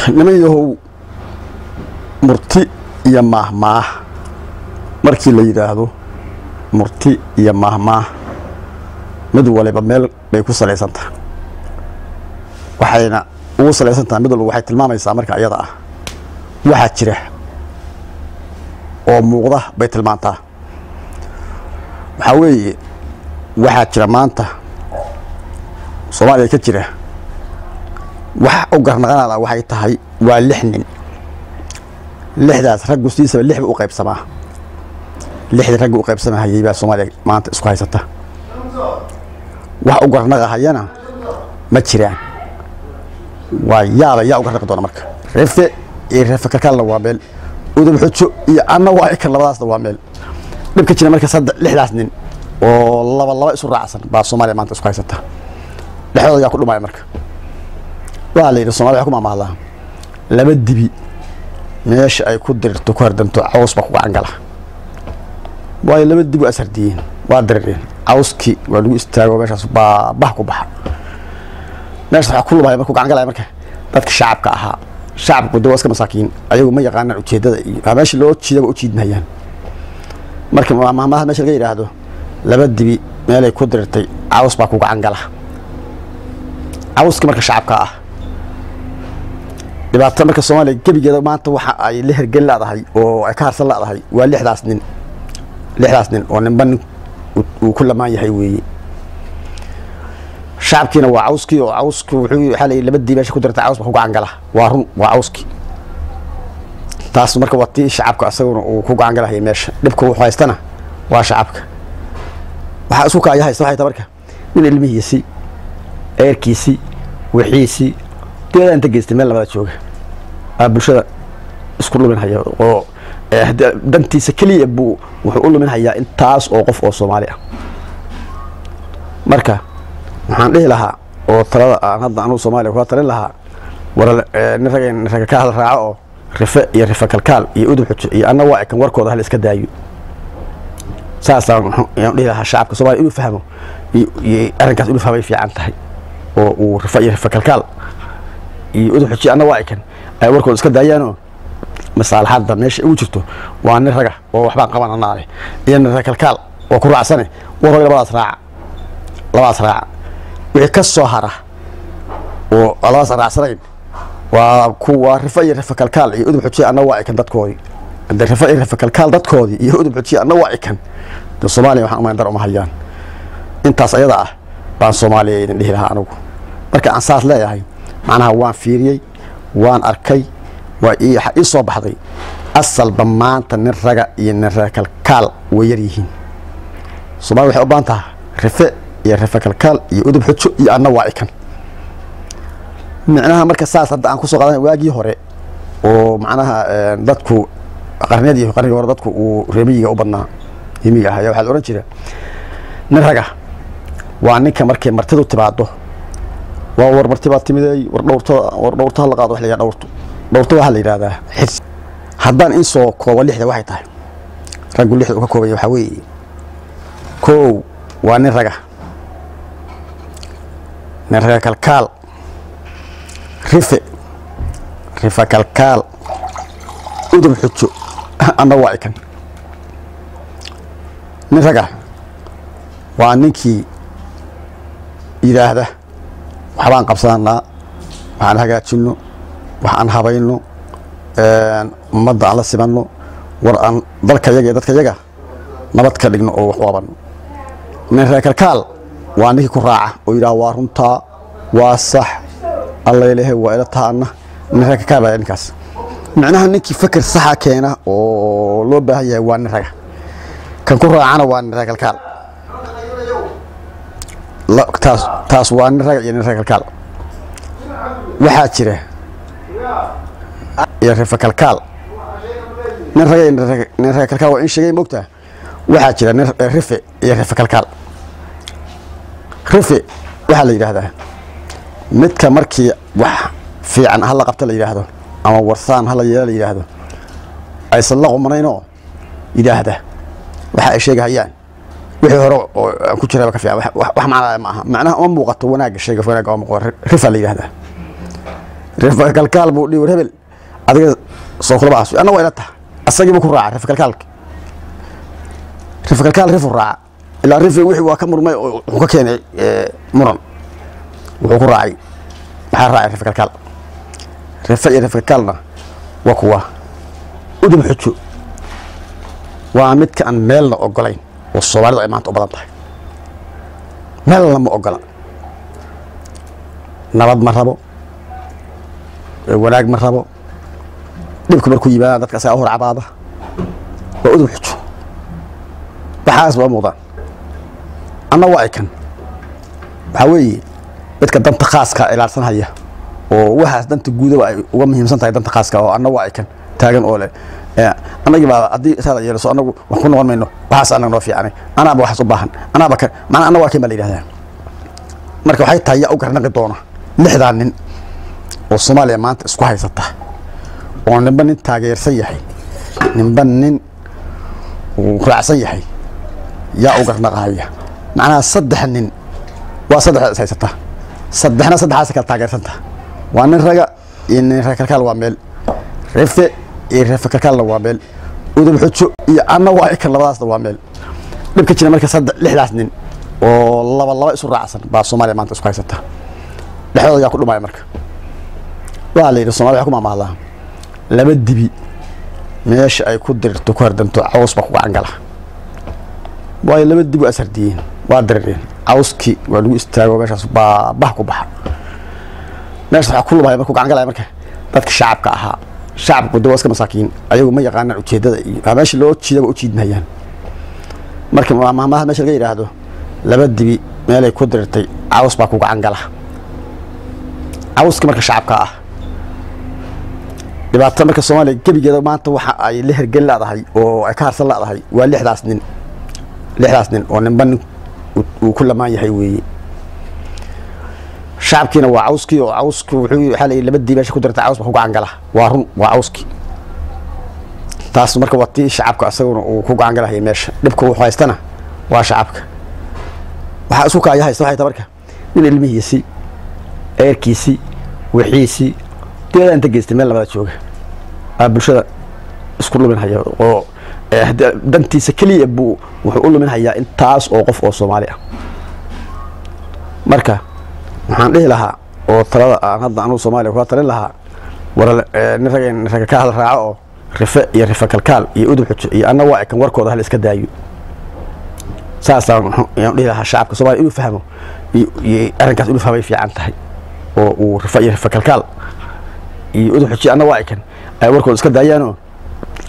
Niman yahow, murti iyo maahmaah markii la yidhaahdo, murti iyo maahmaah mid waliba meel bay ku salaysan tahay, waxayna ugu salaysan tahay mid walba waxay tilmaamaysaa marka iyada ah waxaa jira oo muuqda bay tilmaantaa. Waxaa weeye, waxaa jira maanta Soomaaliya ka jira wax u garnaqanada waxay tahay waa 6 nin. 6daas raggu sidiisaba 6 ba u qaybsamaa. 6dii ragga u qaybsamahayay baa Soomaaliya maanta isku haysata. Wax u garnaqahayana ma jiraan. Waa yaaba yaa u garnaqi doona marka. Refe iyo Refe Kalkaalna waa meel, Udub Xujo iyo anna waa ikan, labadaasna waa meel. Dhibka jira marka saddex 6daas nin oo laba laba isu raacsan baa Soomaaliya maanta isku haysata. Dhexdooda yaa ku dhumaya marka? Waxaa la yidhi, Somalia waxay ku maamahdaa, laba dibi meesha ay ku dirirto, ku hardanto, caws baa ku gacan gala. Waayo, laba dibi waa ishardiyeen, waa dirireen, cawskii waa lagu istaago, meeshaas baa bah ku baxa. Meeshaas waxaa ku lumaya markuu gacan galaya marka dadka shacabka ahaa. Shacabku de waa iska masaakiin, ayagu ma yaqaanaan ujeedada iyo meesha loo jiidaba u jiidmahayaan. Marka maahmaahda meesha laga yidhaahdo laba dibi meelay ku dirirtay caws baa ku gacan gala, cawska marka shacabka ah. Dhibaato marka Soomaaliya gebigeeda maanta waxa ay la hergel leedahay oo ay ka harsan leedahay waa 6daas nin. 6daas nin oo ninba nin uu ku lamaan yahay weeye. Shacabkiina waa cawskii, oo cawsku wuxuu, waxaa la yidhi, laba dibi meesha ku dirtay caws baa ku gacan gala. Waa run, waa cawskii taas. Marka waa tii shacabka asaguna uu ku gacan galahaya meesha. Dhibka wuxuu haystana waa shacabka. Waxaa isku kaaya haysta waxay tahay marka nin ilmihiisii, eerkiisii, wixiisii dibadda inta geystay meel labada jooga aa bulshada isku lumin haya, oo dantiisa keliya buu wuxuu u lumin hayaa intaas oo qof oo Soomaali ah. Marka waxaan dhihi lahaa oo talada aan hadda anugu Soomaaliya kula talin lahaa, war nin raga nin raga ka hadal raaco, oo Rife iyo Rife Kalkaal iyo Udub Xujo iyo anna waa ekan warkooda hal iska daayo. Saasaan waxaan dhihi lahaa shacabka Soomaaliya inuu fahmo iyo arrinkaas inuu fahmay fiican tahay, oo uu Rife iyo Rife Kalkaal iyo Udub Xujo anna waa ekan ay warkooda iska daayaanoo masaalaxadda meesha ugu jirto waa nin raga oo waxbaan qabananaa leh iyo nin raga kalkaal oo ku raacsane. War hoy, labadaas raaca, labadaas raaca. Wixii ka soo hara oo labadaas aan raacsanayn waa kuwa Rifa iyo Rifa Kalkaal iyo Udub Xujiye anna waa ikan dadkoodii. Hadda Rifa iyo Rifa Kalkaal dadkoodii iyo Udub Xujiye anna waa ikan de Soomaaliya waxaan umayn dar uma hayaan. Intaas ayada ah baan Soomaaliya idin dhihi lahaa anigu. Marka aan saas leeyahay, macnaha waan fiiriyey, waan arkay, waa waxaa ii soo baxday asalba maanta nin raga iyo nin raga kalkaal way yar yihiin. Soomaaliya waxay u baahan tahay Rife iyo Rife Kalkaal iyo Udub Xujo iyo anna waa ikan. Micnaha marka saas hadda aan kusoo qaadanay, waagii hore oo macnaha dadku qarniyadii, qarnigii hore dadku uu reemiyiga u badnaa, reemiyiga ahaa, waxaa la ohan jira nin raga waa ninka markay martidu timaado, waa war marti baa timidey, war dhowrto, war dhowrto hala qaado. Wax la yidhaha dhowrto, dhowrto waxaa la yidhahdaa xis. Haddaan in soo koobo 6da waxay tahay raggu 6da uu ka koobaya, waxaa weeye: 1, waa nin raga, nin raga kalkaal, Rife, Rifa Kalkaal, Udub Xujo, anna waa ikan. Nin raga waa ninkii yidhaahda waxbaan qabsananaa, waxaan hagaajinno, wax aan habayno, ummadda aan la simanno, war aan dalka yaga iyo dadka yaga nabad ka dhigno oo wax u qabanno. Nin reer kalkaal waa ninkii ku raaca oo yidhaha waa runtaa, waa sax, Alla ilahay waa ila taana. Nin reer kalkaal baa ninkaas. Micnaha ninkii fakir saxa keena oo loo baahan yahay waa nin raga, kan ku raacana waa nin reer kalkaal. Taas waa nin raga iyo nin reer kalkaal. Waxaa jira iyo Rifa Kalkaal, nin raga iyo nin raga kalkaal waa in sheegay moogtaa. Waxaa jira nin Rife iyo Rife Kalkaal. Rife waxaa la yidhaahdaa midka markii wax fiican hala qabta la yidhaahdo ama warsaan hala yeela la yidhaahdo aysan la qumanaynoo yidhaahda waxa ay sheegahayaan wixii hore oo aan ku jiraba ka fiican, wax macnaa ma aha, macnaha uma muuqato wanaagga, shayga wanaagga uma muuqato. Rifa la yidhaahdaa. Rifa kalkaal buu dhihi, war hebel adiga soo kulama aas, anna waa ila tahay. Asagiiba ku raaca rifa kalkaalka, rifa kalkaal rifu raaca, ilaa rifi wixii waa ka murmay oo wuxuu ka keenay muran. Wuxuu ku raacay, maxaa raacay? Rifa kalkaal. Rifa iyo rifa kalkaalna waa kuwa Udub Xujo, waa midka aan meelna ogolayn oo Soomaalida ay maanta u badan tahay. Meelna ma ogola, nabad ma rabo, wanaag ma rabo. Dhibka markuu yimaada dadka asagaa u hor cabaada. Waa Udub Xujo, waxaas waa muuqdaan. Anna waa ay kan, waxaa weeye midka danta khaaska ilaalsanhaya oo waxaas danta guudaba ay uga muhiimsan tahay danta khaaska, oo anna waa ay kan taagan oo leh annagii baa haddii saada yeelaso annagu wax ku noqon mayno, waxaas annaga noo fiicanay, anaaba waxaas u baahan, anaaba kan macnaa anna waa kan baa la yidhahdaa. Marka waxay tahay, yaa u garnaqi doona 6daa nin oo Soomaaliya maanta isku haysata, oo ninba nin taageersan yahay, ninba nin uu raacsan yahay? Yaa u garnaqahaya? Macnaha 3 nin waa saddexda is haysata, saddexna saddexaas kala taageersanta. Waa nin raga iyo nin rag kalkaal waa meel, rife iyo rife kalkaalna waa meel, Udub Xujo iyo anna waa ikan labadaasna waa meel. Dhibka jira marka saddex 6daas nin oo laba laba isu raacsan baa Soomaaliya maanta isku haysata. Dhexdooda yaa ku dhumaya? Marka waa la yidhi, Somalia waxay ku maamahdaa, laba dibi meesha ay ku dirirto, ku hardanto, caws baa ku gacan gala. Waayo laba dibi waa ishardiyeen, waa dirireen, cawskii waa lagu istaago, meeshaas baabah ku baxa. Meeshaas waxaa ku lumaya markuu gacan galaya marka dadka shacabka ahaa. Shacabku de waa iska masaakiin, ayagu ma yaqaanaan ujeedada iyo meesha loo jiidaba u jiidmayaan. Marka maahmaaha meesha laga yidhaahdo, laba dibi meelay ku dirirtay caws baa ku gacan gala, cawska marka shacabka ah. Dhibaatada marka Soomaaliya gebigeeda maanta waxa ay la hergel leedahay oo ay ka harsan leedahay waa 6daas nin, 6daas nin oo ninba nin uu ku lamaan yahay weeye. Shacabkiina waa cawskii, oo cawsku wuxuu, waxaa la yidhi, laba dibi meesha ku dirtay caws baa ku gacan gala. Waa run, waa cawskii taas. Marka waa tii shacabka isaguna uu ku gacan galahaya meesha. Dhibka wuxuu haystana waa shacabka. Waxaa isku kaaya haysta waxay tahay marka nin ilmihiisii, eerkiisii, wixiisii dibada inta geystay meel nabada jooga aa bulshada isku lumin haya, oo dantiisa keliya buu wuxuu u lumin hayaa intaas oo qof oo Soomaali ah. Marka waxaan dhihi lahaa oo talada aan hadda anugu Soomaaliya kula talin lahaa, war nin raga nin raga ka hadal raaco, oo rife iyo rife kalkaal iyo Udub Xujo iyo anna waa kan warkooda hal iska daayo. Saasaan yaan dhihi lahaa shacabka Soomaaliya inuu fahmo iyo arrinkaas inuu fahmay fiican tahay, oo uu rife iyo rife kalkaal iyo Udub Xujo anna waa kan ay warkooda iska daayaanoo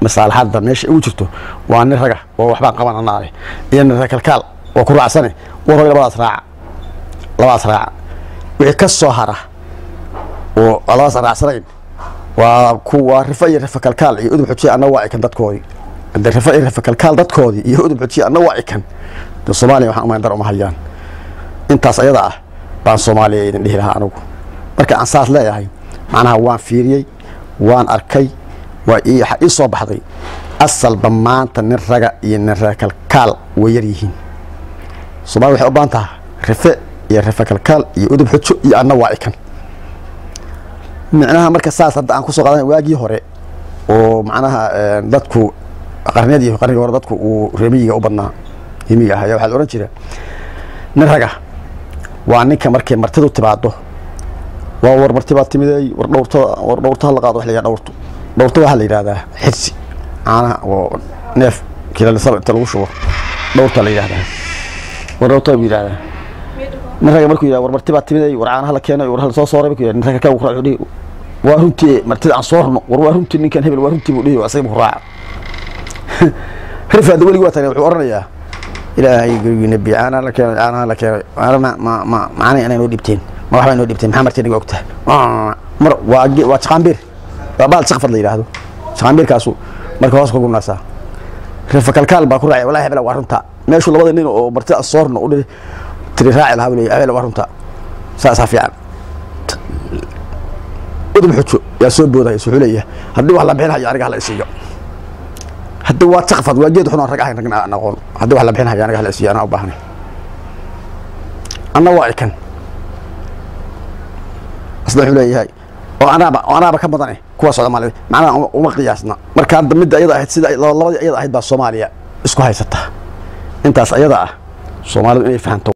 masaalaxadda meesha ugu jirto waa nin raga oo waxbaan qabananaa leh iyo nin rag kalkaal oo ku raacsane. War hoy, labadaas raaca, labadaas raaca. Wixii ka soo hara oo labadaas aan raacsanayn waa kuwa rifa iyo rifa kalkaal iyo Udub Xujiye anna waa ikan dadkoodii. Hadda rifa iyo rifa kalkaal dadkoodii iyo Udub Xujiye anna waa ikan de Soomaaliya waxaan umayn dar uma hayaan. Intaas ayada ah baan Soomaaliya idin dhihi lahaa anugu. Marka aan saas leeyahay, macnaha waan fiiriyey, waan arkay, waa waxaa ii soo baxday asalba maanta nin raga iyo nin reer kalkaal way yar yihiin. Soomaliya waxay u baahan tahay rife iyo rife kalkaal iyo Udub Xujo iyo anna waa ikan. Micnaha marka saas hadda aan kusoo qaadanay, waagii hore oo macnaha dadku qarniyadii, qarnigii hore dadku uu reemiyiga u badnaa, reemiyiga ahaa, waxaa la ohan jira nin raga waa ninka markay martidu timaado, waa war marti baa timidey, war dhowrto, war dhowrto hala qaado. Wax la yidhaha dhowrto, dhowrto waxaa la yidhahdaa xidsi caanaha oo neef kilalisaba inta lagu shubo, dhowrta la yidhahdaa. War dhowrta buu yidhahdaa nin raga. Markuu yidhahdo war marti baa timidey, war caanaha la keenay, war hala soo sooray, markuu yidhahdo nin raga ka wuxuu dhihi, waa runtii, martida aan soo rarno. War waa runtii ninkan hebel, waa runtii buu dhihi, asaga buu raaca. Rifaada weligii waa tagnay, wuxuu oranayaa, ilaahay gurigiina bi caanaha la keenay, caanaha la keenay, caana ma macanay inay noo dhibteen, ma waxbay noo dhibteen, maxaa marti naga ogtahay? Mar waa jaqaanbiir, waa baal jaqfad la yidhaahdo. Jaqaanbiirkaasu marka hoos ka gurnaasaa. Rifa kalkaal baa ku raacay, wallahi hebel waa runta. Meeshuu labada nin oo martida soorno u dhihi tiri raaci lahaa buu leeyahay, hebel waa runta, saasaa fiican. Udub Xujo yaa soo boodaya, wuxuu leeyahay, haddii wax la bixin hayo aniga hala isiiyo. Haddii waa jaqfad, waa geed xun oon rag ahayn, ragna aan aqoon. Haddii wax la bixin hayo aniga hala isiiyo, anaa u baahanay, anna waa ikan. Asna wuxuu leeyahay, Oo anaaba ka badane kuwa Soomaaliyeed, macnaha uma qiyaasna. Marka hadda midda ayada ahayd, sida labadii ayada ahayd baa Soomaaliya isku haysata. Intaas ayada ah Soomaalidu inay fahanto.